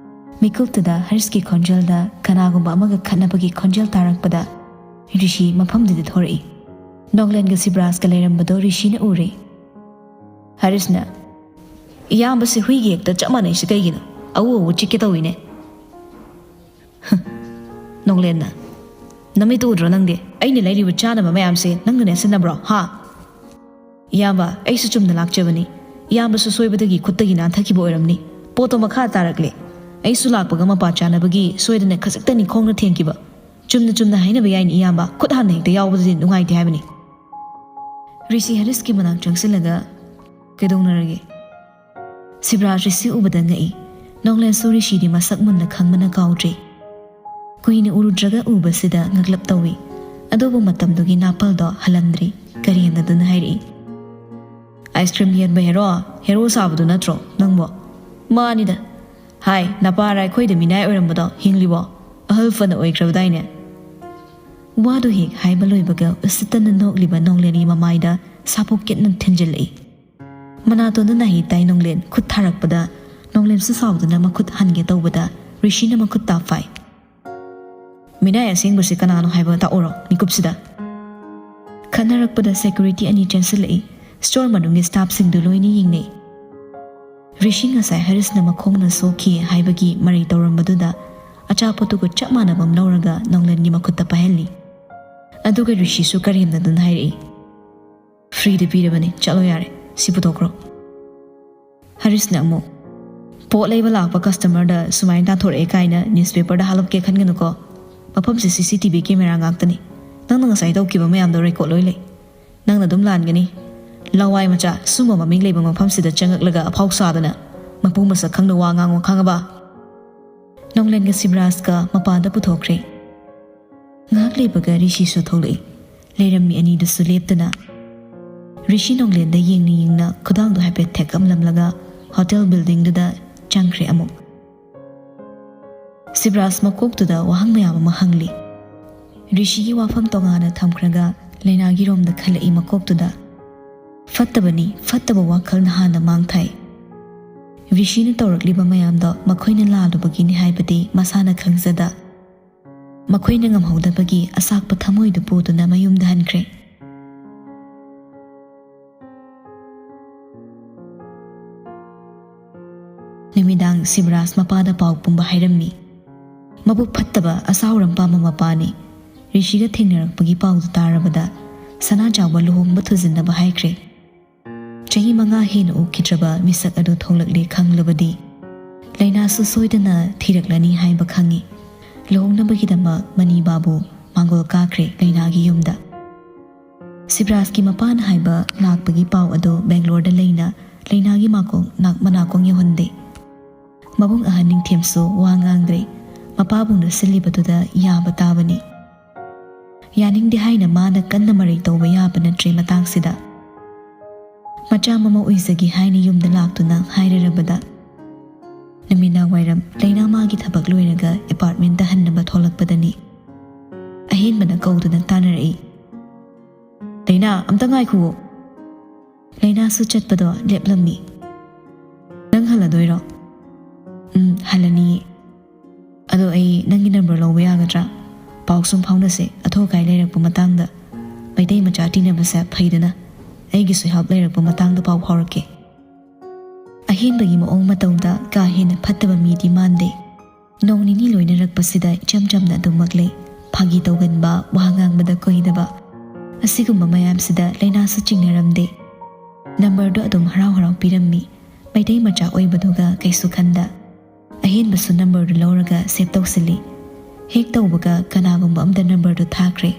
ꯃꯤꯀꯨꯞꯇꯨꯗ ꯍꯔꯤꯁꯀꯤ ꯈꯣꯟꯖꯦꯜꯗ ꯀꯅꯥꯒꯨꯝꯕ ꯑꯃꯒ ꯈꯠꯅꯕꯒꯤ ꯈꯣꯟꯖꯦꯜ ꯇꯥꯔꯛꯄꯗ ꯔꯤꯁꯤ ꯃꯐꯝꯗꯨꯗ ꯊꯣꯔꯛꯏ꯫ ꯅꯣꯡꯂꯦꯟꯒ ꯁꯤꯕ꯭ꯔꯥꯖꯀ ꯂꯩꯔꯝꯕꯗꯣ ꯔꯤꯁꯤꯅ ꯎꯔꯦ꯫ ꯍꯔꯤꯁꯅ, "ꯏꯌꯥꯝꯕꯁꯦ ꯍꯨꯏꯒ ꯍꯦꯛꯇ ꯆꯞ ꯃꯥꯟꯅꯩꯁꯦ ꯀꯩꯒꯤꯅꯣ? ꯑꯎ ꯑꯎ ꯆꯤꯛꯀꯦ ꯇꯧꯏꯅꯦ꯫" ꯅꯣꯡꯂꯦꯟꯅ, "ꯅꯃꯤꯠꯇꯨ ꯎꯗ꯭ꯔꯣ ꯅꯪꯗꯤ? ꯑꯩꯅ ꯂꯩꯔꯤꯕ ꯆꯥꯅꯕ ꯃꯌꯥꯝꯁꯦ ꯅꯪꯅ ꯅꯦꯠꯁꯤꯟꯅꯕ꯭ꯔꯣ, ꯍꯥ?" "ꯏꯌꯥꯝꯕ, ꯑꯩꯁꯨ ꯆꯨꯝꯅ ꯂꯥꯛꯆꯕꯅꯤ꯫ ꯏꯌꯥꯝꯕꯁꯨ ꯁꯣꯏꯕꯗꯒꯤ ꯈꯨꯠꯇꯒꯤ ꯅꯥꯟꯊꯈꯤꯕ ꯑꯣꯏꯔꯝꯅꯤ꯫ ꯄꯣꯠꯇꯣ ꯃꯈꯥ ꯇꯥꯔꯛꯂꯦ꯫ ꯑꯩꯁꯨ ꯂꯥꯛꯄꯒ ꯃꯄꯥ ꯆꯥꯅꯕꯒꯤ ꯁꯣꯏꯗꯅ ꯈꯖꯤꯛꯇꯅꯤ ꯈꯣꯡꯅ ꯊꯦꯡꯈꯤꯕ꯫ ꯆꯨꯝꯅ ꯆꯨꯝꯅ ꯍꯥꯏꯅꯕ ꯌꯥꯏꯅꯤ ꯏꯌꯥꯝꯕ, ꯈꯨꯠ ꯍꯥꯟꯅ ꯍꯦꯛꯇ ꯌꯥꯎꯕꯗꯨꯗꯤ ꯅꯨꯡꯉꯥꯏꯇꯦ ꯍꯥꯏꯕꯅꯤ꯫" ꯔꯤꯁꯤ ꯍꯔꯤꯁꯀꯤ ꯃꯅꯥꯛ ꯆꯪꯁꯤꯜꯂꯒ, "ꯀꯩꯗꯧꯅꯔꯒꯦ?" ꯁꯤꯕ꯭ꯔꯥꯖ ꯔꯤꯁꯤ ꯎꯕꯗ ꯉꯛꯏ꯫ ꯅꯣꯡꯂꯦꯟꯁꯨ ꯔꯤꯁꯤꯗꯤ ꯃꯁꯛ ꯃꯨꯟꯅ ꯈꯪꯕꯅ ꯀꯥꯎꯗ꯭ꯔꯤ꯫ ꯀꯨꯏꯅ ꯎꯔꯨꯗ꯭ꯔꯒ ꯎꯕꯁꯤꯗ ꯉꯛꯂꯞ ꯇꯧꯏ꯫ ꯑꯗꯨꯕꯨ ꯃꯇꯝꯗꯨꯒꯤ ꯅꯥꯄꯜꯗꯣ ꯍꯜꯂꯝꯗ꯭ꯔꯤ꯫ ꯀꯔꯦꯝꯅꯗꯨꯅ ꯍꯥꯏꯔꯛꯏ, "ꯑꯥꯏꯁ ꯀ꯭ꯔꯤꯝ ꯌꯣꯟꯕ ꯍꯦꯔꯣ, ꯍꯦꯔꯣ ꯁꯥꯕꯗꯨ ꯅꯠꯇ꯭ꯔꯣ ꯅꯪꯕꯣ?" "ꯃꯥꯅꯤꯗ꯫ ꯍꯥꯏ, ꯅꯄꯥꯔ ꯑꯩꯈꯣꯏꯗ ꯃꯤꯅꯥꯏ ꯑꯣꯏꯔꯝꯕꯗꯣ ꯍꯤꯡꯂꯤꯕꯣ? ꯑꯍꯜ ꯐꯅ ꯑꯣꯏꯈ꯭ꯔꯕꯗꯥꯏꯅꯦ?" ꯋꯥꯗꯨ ꯍꯦꯛ ꯍꯥꯏꯕ ꯂꯣꯏꯕꯒ ꯎꯁꯤꯠꯇꯅ ꯅꯣꯛꯂꯤꯕ ꯅꯣꯡꯂꯦꯟꯒꯤ ꯃꯃꯥꯏꯗ ꯁꯥꯄꯣꯛ ꯀꯦꯠꯅ ꯊꯤꯟꯖꯤꯜꯂꯛꯏ꯫ ꯃꯅꯥꯇꯣꯟꯗ ꯅꯥꯍꯤ ꯇꯥꯏ ꯅꯣꯡꯂꯦꯟ ꯈꯨꯠ ꯊꯥꯔꯛꯄꯗ ꯅꯣꯡꯂꯦꯟꯁꯨ ꯁꯥꯎꯗꯨꯅ ꯃꯈꯨꯠ ꯍꯟꯒꯦ ꯇꯧꯕꯗ ꯔꯤꯁꯤꯅ ꯃꯈꯨꯠ ꯇꯥꯞ ꯐꯥꯏ꯫ "ꯃꯤꯅꯥꯏ ꯑꯁꯦꯡꯕꯁꯤ ꯀꯅꯥꯅꯣ ꯍꯥꯏꯕ ꯇꯥꯛꯎꯔꯣ ꯃꯤꯀꯨꯞꯁꯤꯗ?" ꯈꯠꯅꯔꯛꯄꯗ ꯁꯦꯀ꯭ꯌꯨꯔꯤꯇꯤ ꯑꯅꯤ ꯆꯦꯟꯁꯤꯜꯂꯛꯏ꯫ ꯁ꯭ꯇꯣꯔ ꯃꯅꯨꯡꯒꯤ ꯁ꯭ꯇꯥꯐꯁꯤꯡꯗꯨ ꯂꯣꯏꯅ ꯌꯦꯡꯅꯩ꯫ ꯔꯤꯁꯤ ꯉꯁꯥꯏ ꯍꯔꯤꯁꯅ ꯃꯈꯣꯡꯅ ꯁꯣꯛꯈꯤ ꯍꯥꯏꯕꯒꯤ ꯃꯔꯩ ꯇꯧꯔꯝꯕꯗꯨꯗ ꯑꯆꯥꯄꯣꯠꯇꯨꯒ ꯆꯞ ꯃꯥꯟꯅꯕ ꯑꯃ ꯂꯧꯔꯒ ꯅꯣꯡꯂꯦꯟꯒꯤ ꯃꯈꯨꯠꯇ ꯄꯥꯏꯍꯜꯂꯤ꯫ ꯑꯗꯨꯒ ꯔꯤꯁꯤꯁꯨ ꯀꯔꯦꯝꯅꯗꯨꯅ ꯍꯥꯏꯔꯛꯏ, "ꯐ꯭ꯔꯤꯗ ꯄꯤꯔꯕꯅꯤ, ꯆꯠꯂꯣ ꯌꯥꯔꯦ, ꯁꯤ ꯄꯨꯊꯣꯛꯈ꯭ꯔꯣ꯫" ꯍꯔꯤꯁꯅ ꯑꯃꯨꯛ, "ꯄꯣꯠ ꯂꯩꯕ ꯂꯥꯛꯄ ꯀꯁꯇꯃꯔꯗ ꯁꯨꯃꯥꯏꯅ ꯇꯥꯟꯊꯣꯔꯛꯑꯦ ꯀꯥꯏꯅ ꯅ꯭ꯌꯨꯁꯄꯦꯄꯔꯗ ꯍꯥꯜꯂꯛꯀꯦ ꯈꯟꯒꯅꯨꯀꯣ꯫ ꯃꯐꯝꯁꯦ ꯁꯤ ꯁꯤ ꯇꯤ ꯚꯤ ꯀꯦꯃꯦꯔꯥ ꯉꯥꯛꯇꯅꯤ꯫ ꯅꯪꯅ ꯉꯁꯥꯏ ꯇꯧꯈꯤꯕ ꯃꯌꯥꯝꯗꯣ ꯔꯦꯀꯣꯔꯗ ꯂꯣꯏ ꯂꯩ꯫ ꯅꯪꯅ ꯑꯗꯨꯝ ꯂꯥꯟꯒꯅꯤ꯫ ꯂꯋꯥꯏ ꯃꯆꯥ, ꯁꯨꯝꯕ ꯃꯃꯤꯡ ꯂꯩꯕ ꯃꯐꯝꯁꯤꯗ ꯆꯪꯉꯛꯂꯒ ꯑꯐꯥꯎ ꯁꯥꯗꯅ ꯃꯄꯨ ꯃꯁꯛ ꯈꯪꯅ ꯋꯥ ꯉꯥꯡꯉꯣ, ꯈꯪꯉꯕ?" ꯅꯣꯡꯂꯦꯟꯒ ꯁꯤꯕ꯭ꯔꯥꯖꯀ ꯃꯄꯥꯟꯗ ꯄꯨꯊꯣꯛꯈ꯭ꯔꯦ꯫ ꯉꯥꯏꯍꯥꯛ ꯂꯩꯕꯒ ꯔꯤꯁꯤꯁꯨ ꯊꯣꯛꯂꯛꯏ꯫ ꯂꯩꯔꯝꯃꯤ ꯑꯅꯤꯗꯨꯁꯨ ꯂꯦꯞꯇꯅ, ꯔꯤꯁꯤ ꯅꯣꯡꯂꯦꯟꯗ ꯌꯦꯡꯅ ꯌꯦꯡꯅ ꯈꯨꯗꯥꯡꯗꯣ ꯍꯥꯏꯐꯦꯠ ꯊꯦꯛꯑꯝꯂꯝꯂꯒ ꯍꯣꯇꯦꯜ ꯕꯤꯜꯗꯤꯡꯗꯨꯗ ꯆꯪꯈ꯭ꯔꯦ ꯑꯃꯨꯛ꯫ ꯁꯤꯕꯔꯥꯖ ꯃꯀꯣꯛꯇꯨꯗ ꯋꯥꯍꯪ ꯃꯌꯥꯝ ꯑꯃ ꯍꯪꯂꯤ꯫ ꯔꯤꯁꯤꯒꯤ ꯋꯥꯐꯝ ꯇꯣꯉꯥꯟꯅ ꯊꯝꯈ꯭ꯔꯒ ꯂꯩꯅꯥꯒꯤ ꯔꯣꯝꯗ ꯈꯜꯂꯛꯏ ꯃꯀꯣꯛꯇꯨꯗ꯫ ꯐꯠꯇꯕꯅꯤ, ꯐꯠꯇꯕ ꯋꯥꯈꯜꯅ ꯍꯥꯟꯅ ꯃꯥꯡ ꯊꯥꯏ꯫ ꯔꯤꯁꯤꯅ ꯇꯧꯔꯛꯂꯤꯕ ꯃꯌꯥꯝꯗꯣ ꯃꯈꯣꯏꯅ ꯂꯥꯜꯂꯨꯕꯒꯤꯅꯤ ꯍꯥꯏꯕꯗꯤ ꯃꯁꯥꯅ ꯈꯪꯖꯗ, ꯃꯈꯣꯏꯅ ꯉꯝꯍꯧꯗꯕꯒꯤ ꯑꯁꯥꯛꯄ ꯊꯃꯣꯏꯗꯨ ꯄꯨꯗꯨꯅ ꯃꯌꯨꯝꯗ ꯍꯟꯈ꯭ꯔꯦ꯫ ꯅꯨꯃꯤꯗꯥꯡ ꯁꯤꯕꯔꯥꯖ ꯃꯄꯥꯗ ꯄꯥꯎ ꯄꯨꯝꯕ ꯍꯥꯏꯔꯝꯃꯤ꯫ ꯃꯕꯨꯛ ꯐꯠꯇꯕ ꯑꯁꯥꯎꯔꯝ ꯄꯥꯝꯕ ꯃꯄꯥꯅꯤ꯫ ꯔꯤꯁꯤꯒ ꯊꯦꯡꯅꯔꯛꯄꯒꯤ ꯄꯥꯎꯗꯨ ꯇꯥꯔꯕꯗ ꯁꯅꯥ ꯆꯥꯎꯕ ꯂꯨꯍꯣꯡꯕ ꯊꯨꯖꯤꯟꯅꯕ ꯍꯥꯏꯈ꯭ꯔꯦ꯫ ꯆꯍꯤ ꯃꯉꯥ ꯍꯦꯟꯅ ꯎꯈꯤꯗ꯭ꯔꯕ ꯃꯤꯁꯛ ꯑꯗꯨ ꯊꯣꯛꯂꯛꯂꯦ ꯈꯪꯂꯕꯗꯤ ꯂꯩꯅꯥꯁꯨ ꯁꯣꯏꯗꯅ ꯊꯤꯔꯛꯂꯅꯤ ꯍꯥꯏꯕ ꯈꯪꯉꯤ꯫ ꯂꯨꯍꯣꯡꯅꯕꯒꯤꯗꯃꯛ ꯃꯅꯤꯕꯥꯕꯨ ꯃꯥꯡꯒꯣꯜ ꯀꯥꯈ꯭ꯔꯦ ꯂꯩꯅꯥꯒꯤ ꯌꯨꯝꯗ꯫ ꯁꯤꯕꯔꯥꯖꯀꯤ ꯃꯄꯥꯅ ꯍꯥꯏꯕ ꯂꯥꯛꯄꯒꯤ ꯄꯥꯎ ꯑꯗꯨ ꯕꯦꯡꯒ꯭ꯂꯣꯔꯗ ꯂꯩꯅ ꯂꯩꯅꯥꯒꯤ ꯃꯥꯀꯣꯡ ꯅꯥꯛ-, ꯃꯅꯥꯀꯣꯡ ꯌꯧꯍꯟꯗꯦ꯫ ꯃꯕꯨꯡ ꯑꯍꯟ ꯅꯤꯡꯊꯦꯝꯁꯨ ꯋꯥ ꯉꯥꯡꯗ꯭ꯔꯦ꯫ ꯃꯄꯥꯕꯨꯡꯅ ꯁꯤꯜꯂꯤꯕꯗꯨꯗ ꯌꯥꯕ ꯇꯥꯕꯅꯤ꯫ ꯌꯥꯅꯤꯡꯗꯦ ꯍꯥꯏꯅ ꯃꯥꯅ ꯀꯟꯅ ꯃꯔꯩ ꯇꯧꯕ ꯌꯥꯕ ꯅꯠꯇ꯭ꯔꯦ ꯃꯇꯥꯡꯁꯤꯗ꯫ ꯃꯆꯥ ꯃꯃꯧ ꯑꯣꯏꯖꯒꯦ ꯍꯥꯏꯅ ꯌꯨꯝꯗ ꯂꯥꯛꯇꯨꯅ ꯍꯥꯏꯔꯔꯕꯗ ꯅꯨꯃꯤꯗꯥꯡ ꯋꯥꯏꯔꯝ ꯂꯩꯅꯥ ꯃꯥꯒꯤ ꯊꯕꯛ ꯂꯣꯏꯔꯒ ꯑꯦꯄꯥꯔꯠꯃꯦꯟꯇ ꯍꯟꯅꯕ ꯊꯣꯛꯂꯛꯄꯗꯅꯤ꯫ ꯑꯍꯦꯟꯕꯅ ꯀꯧꯗꯨꯅ ꯇꯥꯅꯔꯛꯏ꯫ "ꯂꯩꯅꯥ, ꯑꯝꯇ ꯉꯥꯏꯈꯨꯑꯣ!" ꯂꯩꯅꯥꯁꯨ ꯆꯠꯄꯗꯣ ꯂꯦꯞꯂꯝꯃꯤ꯫ "ꯅꯪ ꯍꯜꯂꯗꯣꯏꯔꯣ?" "ꯎꯝ, ꯍꯜꯂꯅꯤꯌꯦ꯫ ꯑꯗꯣ ꯑꯩ ꯅꯪꯒꯤ ꯅꯝꯕꯔ ꯂꯧꯕ ꯌꯥꯒꯗ꯭ꯔꯥ? ꯄꯥꯎ ꯁꯨꯝ ꯐꯥꯎꯅꯁꯦ, ꯑꯊꯨ ꯑꯀꯥꯏ ꯂꯩꯔꯛꯄ ꯃꯇꯥꯡꯗ꯫ ꯃꯩꯇꯩ ꯃꯆꯥ ꯇꯤꯟꯅꯕꯁꯦ ꯐꯩꯗꯅ, ꯑꯩꯒꯤꯁꯨ ꯍꯦꯜꯞ ꯂꯩꯔꯛꯄ ꯃꯇꯥꯡꯗ ꯄꯥꯎ ꯐꯥꯎꯔꯛꯀꯦ꯫" ꯑꯍꯦꯟꯕꯒꯤ ꯃꯑꯣꯡ ꯃꯇꯧꯗ ꯀꯥ ꯍꯦꯟꯅ ꯐꯠꯇꯕ ꯃꯤꯗꯤ ꯃꯥꯟꯗꯦ꯫ ꯅꯣꯡ ꯅꯤꯅꯤ ꯂꯣꯏꯅꯔꯛꯄꯁꯤꯗ ꯏꯆꯝ ꯆꯝꯅ ꯑꯗꯨꯃꯛ ꯂꯩ꯫ ꯐꯥꯒꯤ ꯇꯧꯒꯟꯕ, ꯋꯥ ꯉꯥꯡꯕꯗ ꯀꯨꯏꯗꯕ, ꯑꯁꯤꯒꯨꯝꯕ ꯃꯌꯥꯝꯁꯤꯗ ꯂꯩꯅꯥꯁꯨ ꯆꯤꯡꯅꯔꯝꯗꯦ꯫ ꯅꯝꯕꯔꯗꯣ ꯑꯗꯨꯝ ꯍꯔꯥꯎ ꯍꯔꯥꯎ ꯄꯤꯔꯝꯃꯤ꯫ ꯃꯩꯇꯩ ꯃꯆꯥ ꯑꯣꯏꯕꯗꯨꯒ ꯀꯩꯁꯨ ꯈꯟꯗ꯫ ꯑꯍꯦꯟꯕꯁꯨ ꯅꯝꯕꯔꯗꯨ ꯂꯧꯔꯒ ꯁꯦꯚ ꯇꯧꯁꯤꯜꯂꯤ꯫ ꯍꯦꯛ ꯇꯧꯕꯒ ꯀꯅꯥꯒꯨꯝꯕ ꯑꯝꯗ ꯅꯝꯕꯔꯗꯨ ꯊꯥꯈ꯭ꯔꯦ꯫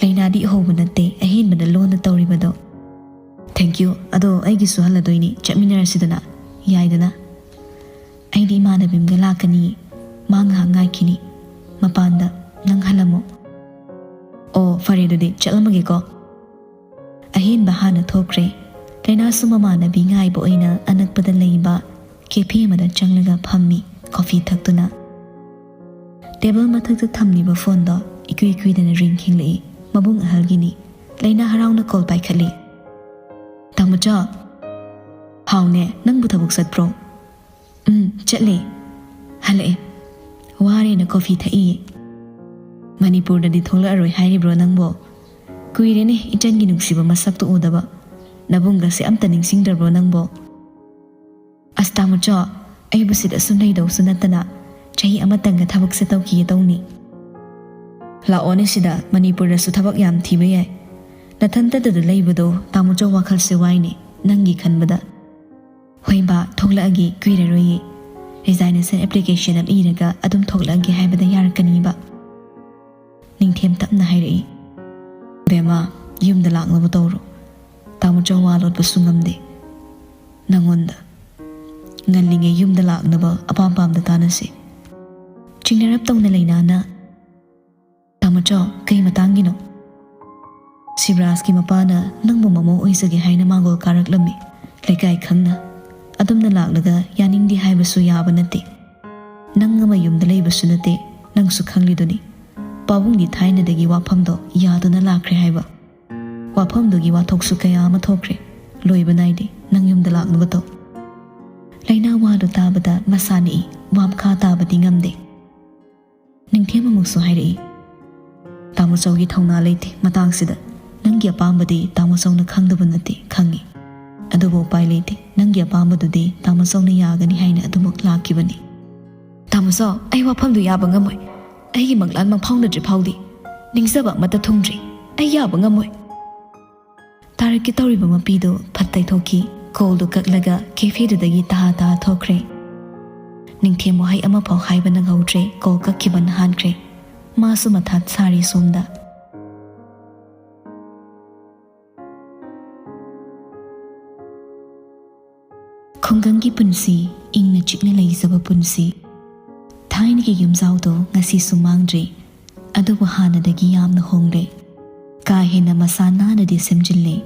ꯂꯩꯅꯥꯗꯤ ꯎꯍꯧꯕ ꯅꯠꯇꯦ ꯑꯍꯦꯟꯕꯅ ꯂꯣꯟꯅ ꯇꯧꯔꯤꯕꯗꯣ꯫ "Thank you꯫ ꯑꯗꯣ ꯑꯩꯒꯤꯁꯨ ꯍꯜꯂꯗꯣꯏꯅꯤ, ꯆꯠꯃꯤꯟꯅꯔꯁꯤꯗꯅ, ꯌꯥꯏꯗꯅ?" "ꯑꯩꯗꯤ ꯏꯃꯥꯟꯅꯕꯤ ꯑꯃꯒ ꯂꯥꯛꯀꯅꯤ, ꯃꯥ ꯉꯥꯏꯍꯥꯛ ꯉꯥꯏꯈꯤꯅꯤ ꯃꯄꯥꯟꯗ, ꯅꯪ ꯍꯜꯂꯝꯃꯣ꯫" "ꯑꯣ, ꯐꯔꯦ, ꯑꯗꯨꯗꯤ ꯆꯠꯂꯝꯃꯒꯦꯀꯣ꯫" ꯑꯍꯦꯟꯕ ꯍꯥꯟꯅ ꯊꯣꯛꯈ꯭ꯔꯦ꯫ ꯂꯩꯅꯥꯁꯨ ꯃꯃꯥꯟꯅꯕꯤ ꯉꯥꯏꯕ ꯑꯣꯏꯅ ꯑꯅꯛꯄꯗ ꯂꯩꯕ ꯀꯦꯐꯦ ꯑꯃꯗ ꯆꯪꯂꯒ ꯐꯝꯃꯤ, ꯀꯣꯐꯤ ꯊꯛꯇꯨꯅ꯫ ꯇꯦꯕꯜ ꯃꯊꯛꯇ ꯊꯝꯂꯤꯕ ꯐꯣꯟꯗꯣ ꯏꯀꯨꯏ ꯀꯨꯏꯗꯅ ꯔꯤꯡ ꯈꯤꯡꯂꯛꯏ꯫ ꯃꯕꯨꯡ ꯑꯍꯜꯒꯤꯅꯤ꯫ ꯂꯩꯅꯥ ꯍꯔꯥꯎꯅ ꯀꯣꯜ ꯄꯥꯏꯈꯠꯂꯤ꯫ "ꯇꯥꯃꯣꯆꯥ!" "ꯍꯥꯎꯅꯦ, ꯅꯪꯕꯨ ꯊꯕꯛ ꯆꯠꯄ꯭ꯔꯣ?" "ꯎꯝ, ꯆꯠꯂꯦ꯫ ꯍꯜꯂꯛꯑꯦ꯫ ꯋꯥꯔꯦꯅ ꯀꯣꯐꯤ ꯊꯛꯏꯌꯦ꯫" "ꯃꯅꯤꯄꯨꯔꯗꯗꯤ ꯊꯣꯛꯂꯛꯑꯔꯣꯏ ꯍꯥꯏꯔꯤꯕ꯭ꯔꯣ ꯅꯪꯕꯣ? ꯀꯨꯏꯔꯦꯅꯦ ꯏꯆꯟꯒꯤ ꯅꯨꯡꯁꯤꯕ ꯃꯁꯛꯇꯨ ꯎꯗꯕ꯫ ꯅꯕꯨꯡꯒꯁꯦ ꯑꯝꯇ ꯅꯤꯡꯁꯤꯡꯗ꯭ꯔꯕ꯭ꯔꯣ ꯅꯪꯕꯣ?" "ꯑꯁ ꯇꯥꯃꯣꯆꯥ, ꯑꯩꯕꯨ ꯁꯤꯗ ꯁꯨꯝ ꯂꯩꯗꯧꯁꯨ ꯅꯠꯇꯅ ꯆꯍꯤ ꯑꯃꯇꯪꯒ ꯊꯕꯛꯁꯦ ꯇꯧꯈꯤꯒꯦ ꯇꯧꯅꯤ꯫ ꯂꯥꯛꯑꯣꯅꯦ ꯁꯤꯗ, ꯃꯅꯤꯄꯨꯔꯗꯁꯨ ꯊꯕꯛ ꯌꯥꯝ ꯊꯤꯕ ꯌꯥꯏ꯫ ꯅꯊꯟꯇꯗꯗ ꯂꯩꯕꯗꯣ ꯇꯥꯃꯣꯆꯥ ꯋꯥꯈꯜꯁꯦ ꯋꯥꯏꯅꯦ ꯅꯪꯒꯤ ꯈꯟꯕꯗ꯫ ꯍꯣꯏ ꯕꯥ, ꯊꯣꯛꯂꯛꯑꯒꯦ, ꯀꯨꯏꯔꯔꯣꯏꯌꯦ꯫ Resignation application ꯑꯃ ꯏꯔꯒ ꯑꯗꯨꯝ ꯊꯣꯛꯂꯛꯑꯒꯦ ꯍꯥꯏꯕꯗ ꯌꯥꯔꯛꯀꯅꯤꯕ꯫" ꯅꯤꯡꯊꯦꯝ ꯇꯞꯅ ꯍꯥꯏꯔꯛꯏ꯫ "ꯕꯦꯝꯃ, ꯌꯨꯝꯗ ꯂꯥꯛꯅꯕ ꯇꯧꯔꯣ꯫ ꯇꯥꯃꯣꯆꯥ ꯋꯥ ꯂꯣꯠꯄꯁꯨ ꯉꯝꯗꯦ ꯅꯪꯉꯣꯟꯗ꯫ ꯉꯜꯂꯤꯉꯩ ꯌꯨꯝꯗ ꯂꯥꯛꯅꯕ ꯑꯄꯥꯝ ꯄꯥꯝꯗ ꯇꯥꯟꯅꯁꯤ꯫" ꯆꯤꯡꯅꯔꯞ ꯇꯧꯅ ꯂꯩꯅꯥꯅ, "ꯇꯥꯃꯣꯆꯥ, ꯀꯩ ꯃꯇꯥꯡꯒꯤꯅꯣ?" "ꯁꯤꯕꯔꯥꯖꯀꯤ ꯃꯄꯥꯅ ꯅꯪꯕꯨ ꯃꯃꯧ ꯑꯣꯏꯖꯒꯦ ꯍꯥꯏꯅ ꯃꯥꯡꯒꯣꯜ ꯀꯥꯔꯛꯂꯝꯃꯤ, ꯂꯩꯀꯥꯏ ꯈꯪꯅ꯫ ꯑꯗꯨꯝꯅ ꯂꯥꯛꯂꯒ ꯌꯥꯅꯤꯡꯗꯦ ꯍꯥꯏꯕꯁꯨ ꯌꯥꯕ ꯅꯠꯇꯦ꯫ ꯅꯪ ꯑꯃ ꯌꯨꯝꯗ ꯂꯩꯕꯁꯨ ꯅꯠꯇꯦ, ꯅꯪꯁꯨ ꯈꯪꯂꯤꯗꯨꯅꯤ꯫ ꯄꯥꯕꯨꯡꯒꯤ ꯊꯥꯏꯅꯗꯒꯤ ꯋꯥꯐꯝꯗꯣ ꯌꯥꯗꯨꯅ ꯂꯥꯛꯈ꯭ꯔꯦ ꯍꯥꯏꯕ꯫ ꯋꯥꯐꯝꯗꯨꯒꯤ ꯋꯥꯊꯣꯛꯁꯨ ꯀꯌꯥ ꯑꯃ ꯊꯣꯛꯈ꯭ꯔꯦ꯫ ꯂꯣꯏꯕ ꯅꯥꯏꯗꯦ, ꯅꯪ ꯌꯨꯝꯗ ꯂꯥꯛꯅꯕ ꯇꯧ꯫" ꯂꯩꯅꯥ ꯋꯥꯗꯨ ꯇꯥꯕꯗ ꯃꯁꯥ ꯅꯤꯛꯏ, ꯋꯥ ꯃꯈꯥ ꯇꯥꯕꯗꯤ ꯉꯝꯗꯦ꯫ ꯅꯤꯡꯊꯦꯝ ꯑꯃꯨꯛꯁꯨ ꯍꯥꯏꯔꯛꯏ꯫ "ꯇꯥꯃꯣꯆꯧꯒꯤ ꯊꯧꯅꯥ ꯂꯩꯇꯦ ꯃꯇꯥꯡꯁꯤꯗ꯫ ꯅꯪꯒꯤ ꯑꯄꯥꯝꯕꯗꯤ ꯇꯥꯃꯣꯆꯧꯅ ꯈꯪꯗꯕ ꯅꯠꯇꯦ, ꯈꯪꯉꯤ꯫ ꯑꯗꯨꯕꯨ ꯎꯄꯥꯏ ꯂꯩꯇꯦ, ꯅꯪꯒꯤ ꯑꯄꯥꯝꯕꯗꯨꯗꯤ ꯇꯥꯃꯣꯆꯧꯅ ꯌꯥꯒꯅꯤ ꯍꯥꯏꯅ ꯑꯗꯨꯃꯛ ꯂꯥꯛꯈꯤꯕꯅꯤ꯫" "ꯇꯥꯃꯣꯆꯧ, ꯑꯩ ꯋꯥꯐꯝꯗꯨ ꯌꯥꯕ ꯉꯝꯃꯣꯏ꯫ ꯑꯩꯒꯤ ꯃꯪꯂꯥꯟ ꯃꯪꯐꯥꯎꯅꯗ꯭ꯔꯤ ꯐꯥꯎꯗꯤ ꯅꯤꯡꯖꯕ ꯑꯃꯠꯇ ꯊꯨꯡꯗ꯭ꯔꯤ꯫ ꯑꯩ ꯌꯥꯕ ꯉꯝꯃꯣꯏ꯫" ꯇꯥꯔꯛꯀꯦ ꯇꯧꯔꯤꯕ ꯃꯄꯤꯗꯨ ꯐꯠ ꯇꯩꯊꯣꯛꯈꯤ꯫ ꯀꯣꯜꯗꯨ ꯀꯛꯂꯒ ꯀꯦꯐꯦꯗꯨꯗꯒꯤ ꯇꯍꯥ ꯇꯍꯥ ꯊꯣꯛꯈ꯭ꯔꯦ꯫ ꯅꯤꯡꯊꯦꯝ ꯋꯥꯍꯩ ꯑꯃꯐꯥꯎ ꯍꯥꯏꯕ ꯅꯪꯍꯧꯗ꯭ꯔꯦ꯫ ꯀꯣꯜ ꯀꯛꯈꯤꯕꯅ ꯍꯥꯟꯈ꯭ꯔꯦ꯫ ꯃꯥꯁꯨ ꯃꯊꯥ ꯁꯥꯔꯤ ꯁꯣꯝꯗ꯫ ꯈꯨꯡꯒꯪꯒꯤ ꯄꯨꯟꯁꯤ, ꯏꯪꯅ ꯆꯤꯛꯅ ꯂꯩꯖꯕ ꯄꯨꯟꯁꯤ꯫ ꯊꯥꯏꯅꯒꯤ ꯌꯨꯝꯖꯥꯎꯗꯣ ꯉꯁꯤꯁꯨ ꯃꯥꯡꯗ꯭ꯔꯤ, ꯑꯗꯨꯕꯨ ꯍꯥꯟꯅꯗꯒꯤ ꯌꯥꯝꯅ ꯍꯣꯡꯂꯦ꯫ ꯀꯥ ꯍꯦꯟꯅ ꯃꯁꯥ ꯅꯥꯟꯅꯗꯤ ꯁꯦꯝꯖꯤꯜꯂꯦ꯫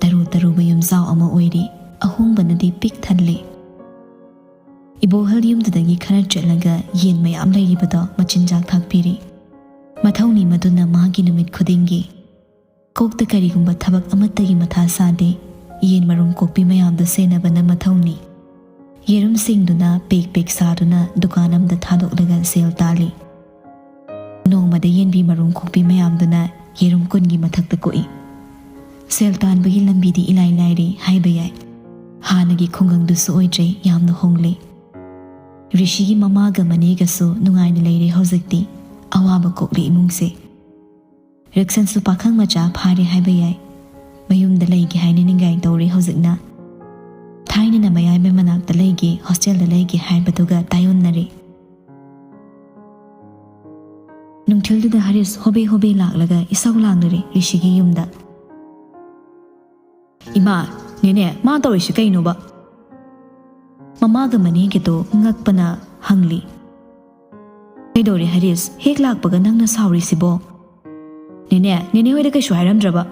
ꯇꯔꯨ ꯇꯔꯨꯕ ꯌꯨꯝꯖꯥꯎ ꯑꯃ ꯑꯣꯏꯔꯤ꯫ ꯑꯍꯣꯡꯕꯅꯗꯤ ꯄꯤꯛ ꯊꯜꯂꯦ꯫ ꯏꯕꯣꯍꯜ ꯌꯨꯝꯗꯨꯗꯒꯤ ꯈꯔ ꯆꯠꯂꯒ ꯌꯦꯟ ꯃꯌꯥꯝ ꯂꯩꯔꯤꯕꯗꯣ ꯃꯆꯤꯟꯖꯥꯛ ꯊꯥꯛꯄꯤꯔꯤ꯫ ꯃꯊꯧꯅꯤ ꯃꯗꯨꯅ ꯃꯥꯒꯤ ꯅꯨꯃꯤꯠ ꯈꯨꯗꯤꯡꯒꯤ꯫ ꯀꯣꯛꯇ ꯀꯔꯤꯒꯨꯝꯕ ꯊꯕꯛ ꯑꯃꯠꯇꯒꯤ ꯃꯊꯥ ꯁꯥꯗꯦ꯫ ꯌꯦꯟ ꯃꯔꯨꯝ ꯀꯣꯛꯄꯤ ꯃꯌꯥꯝꯗꯨ ꯁꯦꯟꯅꯕꯅ ꯃꯊꯧꯅꯤ꯫ ꯌꯦꯔꯨꯝꯁꯤꯡꯗꯨꯅ ꯄꯦꯛ ꯄꯦꯛ ꯁꯥꯗꯨꯅ ꯗꯨꯀꯥꯟ ꯑꯃꯗ ꯊꯥꯗꯣꯛꯂꯒ ꯁꯦꯜ ꯇꯥꯜꯂꯤ꯫ ꯅꯣꯡꯃꯗ ꯌꯦꯟꯕꯤ ꯃꯔꯨꯝ ꯀꯣꯛꯄꯤ ꯃꯌꯥꯝꯗꯨꯅ ꯌꯦꯔꯨꯝ ꯀꯨꯟꯒꯤ ꯃꯊꯛꯇ ꯀꯣꯛꯏ꯫ ꯁꯦꯜ ꯇꯥꯟꯕꯒꯤ ꯂꯝꯕꯤꯗꯤ ꯏꯂꯥꯏ ꯂꯥꯏꯔꯤ ꯍꯥꯏꯕ ꯌꯥꯏ꯫ ꯍꯥꯟꯅꯒꯤ ꯈꯨꯡꯒꯪꯗꯨꯁꯨ ꯑꯣꯏꯗ꯭ꯔꯦ, ꯌꯥꯝꯅ ꯍꯣꯡꯂꯦ꯫ ꯔꯤꯁꯤꯒꯤ ꯃꯃꯥꯒ ꯃꯅꯦꯒꯁꯨ ꯅꯨꯡꯉꯥꯏꯅ ꯂꯩꯔꯦ ꯍꯧꯖꯤꯛꯇꯤ꯫ ꯑꯋꯥꯕ ꯀꯣꯛꯂꯤ ꯏꯃꯨꯡꯁꯦ꯫ ꯔꯤꯛꯁꯟꯁꯨ ꯄꯥꯈꯪ ꯃꯆꯥ ꯐꯥꯔꯦ ꯍꯥꯏꯕ ꯌꯥꯏ꯫ ꯃꯌꯨꯝꯗ ꯂꯩꯒꯦ ꯍꯥꯏꯅ ꯅꯤꯡꯒꯥꯏ ꯇꯧꯔꯤ ꯍꯧꯖꯤꯛꯅ꯫ ꯊꯥꯏꯅꯅ ꯃꯌꯥꯏꯃ ꯃꯅꯥꯛꯇ ꯂꯩꯒꯦ, ꯍꯣꯁꯇꯦꯜꯗ ꯂꯩꯒꯦ ꯍꯥꯏꯕꯗꯨꯒ ꯇꯥꯏꯑꯣꯟꯅꯔꯦ꯫ ꯅꯨꯡꯊꯤꯜꯗꯨꯗ ꯍꯔꯤꯁ ꯍꯣꯕꯦ ꯍꯣꯕꯦ ꯂꯥꯛꯂꯒ ꯏꯁꯧ ꯂꯥꯡꯅꯔꯦ ꯔꯤꯁꯤꯒꯤ ꯌꯨꯝꯗ꯫ "ꯏꯃꯥ, ꯅꯦꯅꯦ, ꯃꯥ ꯇꯧꯔꯤꯁꯤ ꯀꯩꯅꯣꯕ?" ꯃꯃꯥꯒ ꯃꯅꯦꯒꯗꯣ ꯉꯛꯄꯅ ꯍꯪꯂꯤ꯫ "ꯀꯩꯗꯧꯔꯦ ꯍꯔꯤꯁ? ꯍꯦꯛ ꯂꯥꯛꯄꯒ ꯅꯪꯅ ꯁꯥꯎꯔꯤꯁꯤꯕꯣ?" "ꯅꯦꯅꯦ, ꯅꯦꯅꯦ ꯍꯣꯏꯗ ꯀꯩꯁꯨ ꯍꯥꯏꯔꯝꯗ꯭ꯔꯕ?"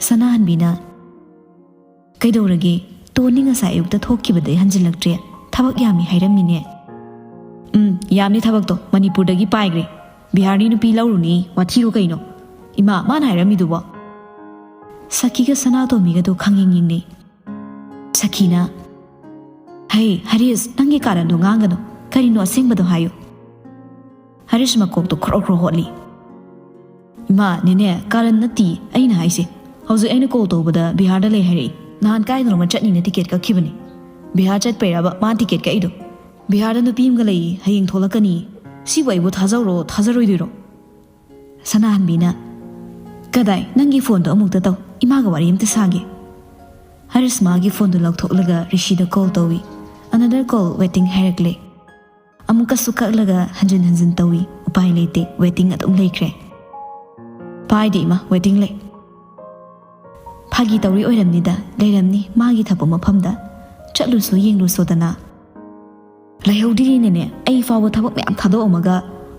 ꯁꯅꯥꯍꯟꯕꯤꯅ, "ꯀꯩꯗꯧꯔꯒꯦ? ꯇꯣꯟꯅꯤ ꯉꯁꯥꯏ ꯑꯌꯨꯛꯇ ꯊꯣꯛꯈꯤꯕꯗꯩ ꯍꯟꯖꯤꯜꯂꯛꯇ꯭ꯔꯦ꯫ ꯊꯕꯛ ꯌꯥꯝꯃꯤ ꯍꯥꯏꯔꯝꯃꯤꯅꯦ?" "ꯎꯝ, ꯌꯥꯝꯅꯤ ꯊꯕꯛꯇꯣ꯫ ꯃꯅꯤꯄꯨꯔꯗꯒꯤ ꯄꯥꯏꯈ꯭ꯔꯦ꯫ ꯕꯤꯍꯥꯔꯤ ꯅꯨꯄꯤ ꯂꯧꯔꯨꯅꯤ꯫ ꯋꯥꯊꯤꯔꯣ ꯀꯩꯅꯣ? ꯏꯃꯥ, ꯃꯥꯅ ꯍꯥꯏꯔꯝꯃꯤꯗꯨꯕꯣ?" ꯁꯈꯤꯒ ꯁꯅꯥꯇꯣꯝꯕꯤꯒꯗꯣ ꯈꯪꯌꯦꯡ ꯌꯦꯡꯅꯩ꯫ ꯁꯈꯤꯅ, "ꯍꯩ, ꯍꯔꯤꯁ, ꯅꯪꯒꯤ ꯀꯥꯔꯟꯗꯣ ꯉꯥꯡꯒꯅꯨ꯫ ꯀꯔꯤꯅꯣ ꯑꯁꯦꯡꯕꯗꯣ ꯍꯥꯏꯌꯨ꯫" ꯍꯔꯤꯁ ꯃꯀꯣꯛꯇꯣ ꯈ꯭ꯔꯣ ꯈ꯭ꯔꯣ ꯍꯣꯠꯂꯤ꯫ "ꯏꯃꯥ, ꯅꯦꯅꯦ, ꯀꯥꯔꯟ ꯅꯠꯇꯤ ꯑꯩꯅ ꯍꯥꯏꯁꯦ꯫ ꯍꯧꯖꯤꯛ ꯑꯩꯅ ꯀꯣꯜ ꯇꯧꯕꯗ ꯕꯤꯍꯥꯔꯗ ꯂꯩ ꯍꯥꯏꯔꯛꯏ꯫ ꯅꯍꯥꯟ ꯀꯥꯏꯗꯅꯣꯃ ꯆꯠꯅꯤꯅ ꯇꯤꯀꯦꯠ ꯀꯛꯈꯤꯕꯅꯤ꯫" "ꯕꯤꯍꯥꯔ ꯆꯠꯄꯩꯔꯕ ꯃꯥ ꯇꯤꯀꯦꯠ ꯀꯛꯏꯗꯣ?" "ꯕꯤꯍꯥꯔꯗ ꯅꯨꯄꯤ ꯑꯃꯒ ꯂꯩꯌꯦ, ꯍꯌꯦꯡ ꯊꯣꯛꯂꯛꯀꯅꯤ꯫" "ꯁꯤꯕꯨ ꯑꯩꯕꯨ ꯊꯥꯖꯧꯔꯣ, ꯊꯥꯖꯔꯣꯏꯗꯣꯏꯔꯣ?" ꯁꯅꯥꯍꯟꯕꯤꯅ, "ꯀꯗꯥꯏ, ꯅꯪꯒꯤ ꯐꯣꯟꯗꯣ ꯑꯃꯨꯛꯇ ꯇꯧ, ꯏꯃꯥꯒ ꯋꯥꯔꯤ ꯑꯝꯇ ꯁꯥꯒꯦ꯫" ꯍꯔꯤꯁ ꯃꯥꯒꯤ ꯐꯣꯟꯗꯣ ꯂꯧꯊꯣꯛꯂꯒ ꯔꯤꯁꯤꯗ ꯀꯣꯜ ꯇꯧꯏ꯫ "Another call waiting" ꯍꯥꯏꯔꯛꯂꯦ꯫ ꯑꯃꯨꯛꯀꯁꯨ ꯀꯛꯂꯒ ꯍꯟꯖꯤꯟ ꯍꯟꯖꯤꯟ ꯇꯧꯏ꯫ ꯎꯄꯥꯏ ꯂꯩꯇꯦ, waiting ꯑꯗꯨꯝ ꯂꯩꯈ꯭ꯔꯦ꯫ "ꯄꯥꯏꯗꯦ ꯏꯃꯥ, waiting ꯂꯩ꯫" "ꯐꯥꯒꯤ ꯇꯧꯔꯤ ꯑꯣꯏꯔꯝꯅꯤꯗ, ꯂꯩꯔꯝꯅꯤ ꯃꯥꯒꯤ ꯊꯕꯛ ꯃꯐꯝꯗ꯫ ꯆꯠꯂꯨꯁꯣ ꯌꯦꯡꯂꯨꯁꯣꯗꯅ꯫" "ꯂꯩꯍꯧꯗꯤꯔꯤꯅꯦꯅꯦ, ꯑꯩ ꯐꯥꯎꯕ ꯊꯕꯛ ꯃꯌꯥꯝ ꯊꯥꯗꯣꯛꯑꯝꯃꯒ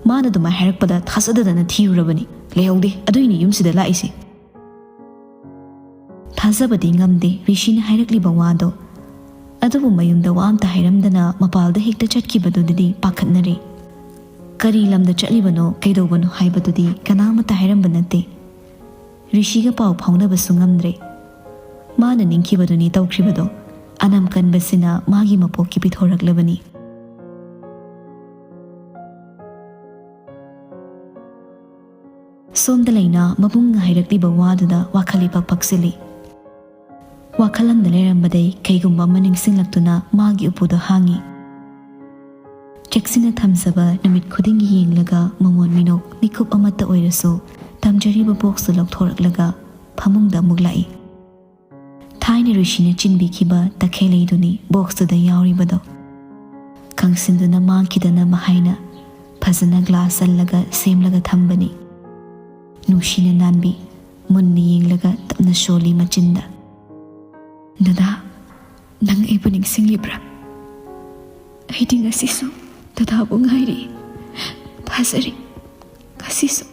ꯃꯥꯅ ꯑꯗꯨꯃꯥꯏꯅ ꯍꯥꯏꯔꯛꯄꯗ ꯊꯥꯖꯗꯗꯅ ꯊꯤꯔꯨꯔꯕꯅꯤ꯫ ꯂꯩꯍꯧꯗꯦ, ꯑꯗꯨꯏꯅꯦ ꯌꯨꯝꯁꯤꯗ ꯂꯥꯛꯏꯁꯦ꯫ ꯊꯥꯖꯕꯗꯤ ꯉꯝꯗꯦ ꯔꯤꯁꯤꯅ ꯍꯥꯏꯔꯛꯂꯤꯕ ꯋꯥꯗꯣ꯫ ꯑꯗꯨꯕꯨ ꯃꯌꯨꯝꯗ ꯋꯥ ꯑꯝꯇ ꯍꯥꯏꯔꯝꯗꯅ ꯃꯄꯥꯜꯗ ꯍꯦꯛꯇ ꯆꯠꯈꯤꯕꯗꯨꯗꯗꯤ ꯄꯥꯈꯠꯅꯔꯦ꯫ ꯀꯔꯤ ꯂꯝꯗ ꯆꯠꯂꯤꯕꯅꯣ, ꯀꯩꯗꯧꯕꯅꯣ ꯍꯥꯏꯕꯗꯨꯗꯤ ꯀꯅꯥꯃꯠꯇ ꯍꯥꯏꯔꯝꯕ ꯅꯠꯇꯦ꯫ ꯔꯤꯁꯤꯒ ꯄꯥꯎ ꯐꯥꯎꯅꯕꯁꯨ ꯉꯝꯗ꯭ꯔꯦ꯫ ꯃꯥꯅ ꯅꯤꯡꯈꯤꯕꯗꯨꯅꯤ ꯇꯧꯈ꯭ꯔꯤꯕꯗꯣ꯫ ꯑꯅꯝ ꯀꯟꯕꯁꯤꯅ ꯃꯥꯒꯤ ꯃꯄꯣꯛꯀꯤ ꯄꯤꯊꯣꯔꯛꯂꯕꯅꯤ꯫ ꯁꯣꯝꯗ ꯂꯩꯅꯥ ꯃꯕꯨꯡꯅ ꯍꯥꯏꯔꯛꯂꯤꯕ ꯋꯥꯗꯨꯗ ꯋꯥꯈꯜ ꯏꯄꯛ ꯄꯛꯁꯤꯜꯂꯤ꯫ ꯋꯥꯈꯜ ꯑꯃꯗ ꯂꯩꯔꯝꯕꯗꯩ ꯀꯩꯒꯨꯝꯕ ꯑꯃ ꯅꯤꯡꯁꯤꯡꯂꯛꯇꯨꯅ ꯃꯥꯒꯤ ꯎꯄꯨꯗ ꯍꯥꯡꯉꯤ꯫ ꯆꯦꯛꯁꯤꯟꯅ ꯊꯝꯖꯕ ꯅꯨꯃꯤꯠ ꯈꯨꯗꯤꯡꯒꯤ ꯌꯦꯡꯂꯒ ꯃꯃꯣꯟ ꯃꯤꯅꯣꯛ ꯃꯤꯀꯨꯞ ꯑꯃꯠꯇ ꯑꯣꯏꯔꯁꯨ ꯇꯝꯖꯔꯤꯕ ꯕꯣꯛꯁꯇꯨ ꯂꯧꯊꯣꯔꯛꯂꯒ ꯐꯃꯨꯡꯗ ꯑꯃꯨꯛ ꯂꯥꯛꯏ꯫ ꯊꯥꯏꯅ ꯔꯤꯁꯤꯅ ꯆꯤꯟꯕꯤꯈꯤꯕ ꯇꯈꯦꯜ ꯂꯩꯗꯨꯅꯤ ꯕꯣꯛꯁꯇꯨꯗ ꯌꯥꯎꯔꯤꯕꯗꯣ꯫ ꯀꯪꯁꯤꯟꯗꯨꯅ ꯃꯥꯡꯈꯤꯗꯅꯕ ꯍꯥꯏꯅ ꯐꯖꯅ ꯒ꯭ꯂꯥꯁ ꯆꯜꯂꯒ ꯁꯦꯝꯂꯒ ꯊꯝꯕꯅꯤ꯫ ꯅꯨꯡꯁꯤꯅ ꯅꯥꯟꯕꯤ, ꯃꯨꯟꯅ ꯌꯦꯡꯂꯒ ꯇꯞꯅ ꯁꯣꯜꯂꯤ ꯃꯆꯤꯟꯗ꯫ "ꯗꯗꯥ, ꯅꯪ ꯑꯩꯕꯨ ꯅꯤꯡꯁꯤꯡꯂꯤꯕ꯭ꯔꯥ? ꯑꯩꯗꯤ ꯉꯁꯤꯁꯨ ꯗꯗꯥꯕꯨ ꯉꯥꯏꯔꯤ꯫ ꯊꯥꯖꯔꯤ꯫ ꯉꯁꯤꯁꯨ,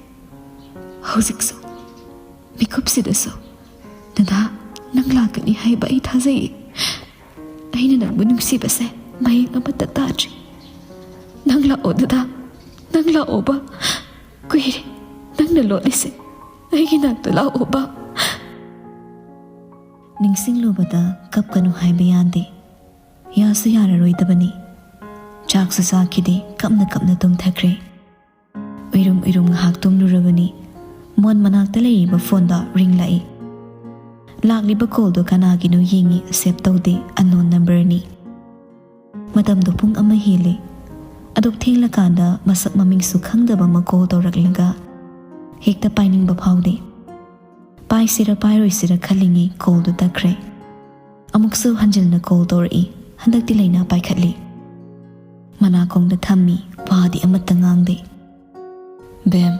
ꯍꯧꯖꯤꯛꯁꯨ, ꯃꯤꯀꯨꯞꯁꯤꯗꯁꯨ ꯗꯗꯥ, ꯅꯪ ꯂꯥꯛꯀꯅꯤ ꯍꯥꯏꯕ ꯑꯩ ꯊꯥꯖꯩꯌꯦ꯫ ꯑꯩꯅ ꯅꯪꯕꯨ ꯅꯨꯡꯁꯤꯕꯁꯦ ꯃꯌꯦꯡ ꯑꯃꯠꯇ ꯇꯥꯗ꯭ꯔꯤ꯫ ꯅꯪ ꯂꯥꯛꯑꯣ ꯗꯗꯥ, ꯅꯪ ꯂꯥꯛꯑꯣꯕ꯫ ꯀꯨꯏꯔꯦ ꯅꯪꯅ ꯂꯣꯠꯂꯤꯁꯦ꯫ ꯑꯩꯒꯤ ꯅꯥꯛꯇ ꯂꯥꯛꯑꯣꯕ꯫" ꯅꯤꯡꯁꯤꯡꯂꯨꯕꯗ ꯀꯞꯀꯅꯨ ꯍꯥꯏꯕ ꯌꯥꯗꯦ꯫ ꯌꯥꯁꯨ ꯌꯥꯔꯔꯣꯏꯗꯕꯅꯤ꯫ ꯆꯥꯛꯁꯨ ꯆꯥꯈꯤꯗꯦ, ꯀꯞꯅ ꯀꯞꯅ ꯇꯨꯝꯊꯈ꯭ꯔꯦ꯫ ꯎꯏꯔꯨꯝ ꯎꯏꯔꯨꯝ ꯉꯥꯏꯍꯥꯛ ꯇꯨꯝꯂꯨꯔꯕꯅꯤ꯫ ꯃꯣꯟ ꯃꯅꯥꯛꯇ ꯂꯩꯔꯤꯕ ꯐꯣꯟꯗ ꯔꯤꯡ ꯂꯥꯛꯏ꯫ ꯂꯥꯛꯂꯤꯕ ꯀꯣꯜꯗꯣ ꯀꯅꯥꯒꯤꯅꯣ ꯌꯦꯡꯉꯤ, ꯁꯦꯚ ꯇꯧꯗꯦ, ꯑꯟꯅꯣꯟ ꯅꯝꯕꯔꯅꯤ꯫ ꯃꯇꯝꯗꯣ ꯄꯨꯡ ꯑꯃ ꯍꯦꯜꯂꯦ꯫ ꯑꯗꯨꯛ ꯊꯦꯡꯂꯀꯥꯟꯗ ꯃꯁꯛ ꯃꯃꯤꯡꯁꯨ ꯈꯪꯗꯕ ꯑꯃ ꯀꯣꯜ ꯇꯧꯔꯛꯂꯒ ꯍꯦꯛꯇ ꯄꯥꯏꯅꯤꯡꯕ ꯐꯥꯎꯗꯦ꯫ ꯄꯥꯏꯁꯤꯔ ꯄꯥꯏꯔꯣꯏꯁꯤꯔ ꯈꯜꯂꯤꯉꯩ ꯀꯣꯜꯗꯨ ꯇꯠꯈ꯭ꯔꯦ꯫ ꯑꯃꯨꯛꯁꯨ ꯍꯟꯖꯤꯟꯅ ꯀꯣꯜ ꯇꯧꯔꯛꯏ꯫ ꯍꯟꯗꯛꯇꯤ ꯂꯩꯅꯥ ꯄꯥꯏꯈꯠꯂꯤ꯫ ꯃꯅꯥꯀꯣꯡꯗ ꯊꯝꯃꯤ, ꯋꯥꯗꯤ ꯑꯃꯠꯇ ꯉꯥꯡꯗꯦ꯫ "ꯕꯦꯝ,